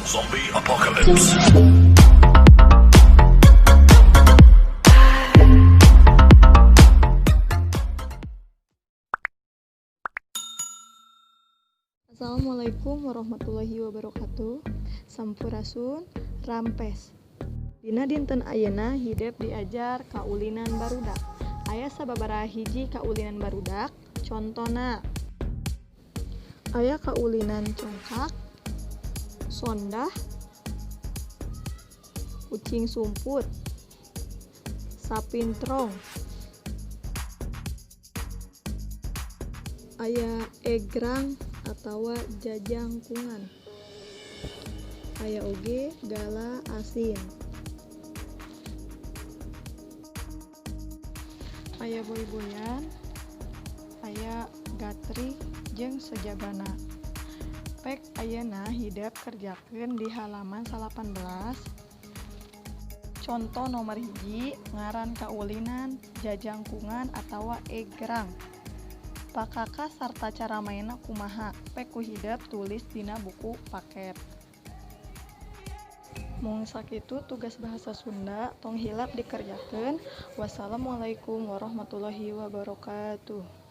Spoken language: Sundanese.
Zombie apocalypse. Assalamualaikum warahmatullahi wabarakatuh. Sampurasun, rampes. Dina dinten ayeuna hidep diajar kaulinan barudak. Aya sababaraha hiji kaulinan barudak, contona aya kaulinan congkak, sondah, ucing sumput, sapintrong, aya egrang atawa jajangkungan, aya oge gala asin, aya boy-boyan, aya gatrik jeung sejabana. Pek ayeuna hidep kerjakeun di halaman 18. Conto nomor 1, ngaran kaulinan jajangkungan atawa egrang. Pakakas sarta cara maenna kumaha? Pek ku hidep tulis dina buku paket. Mung sakitu tugas bahasa Sunda, tong hilap dikerjakeun. Wassalamualaikum warahmatullahi wabarakatuh.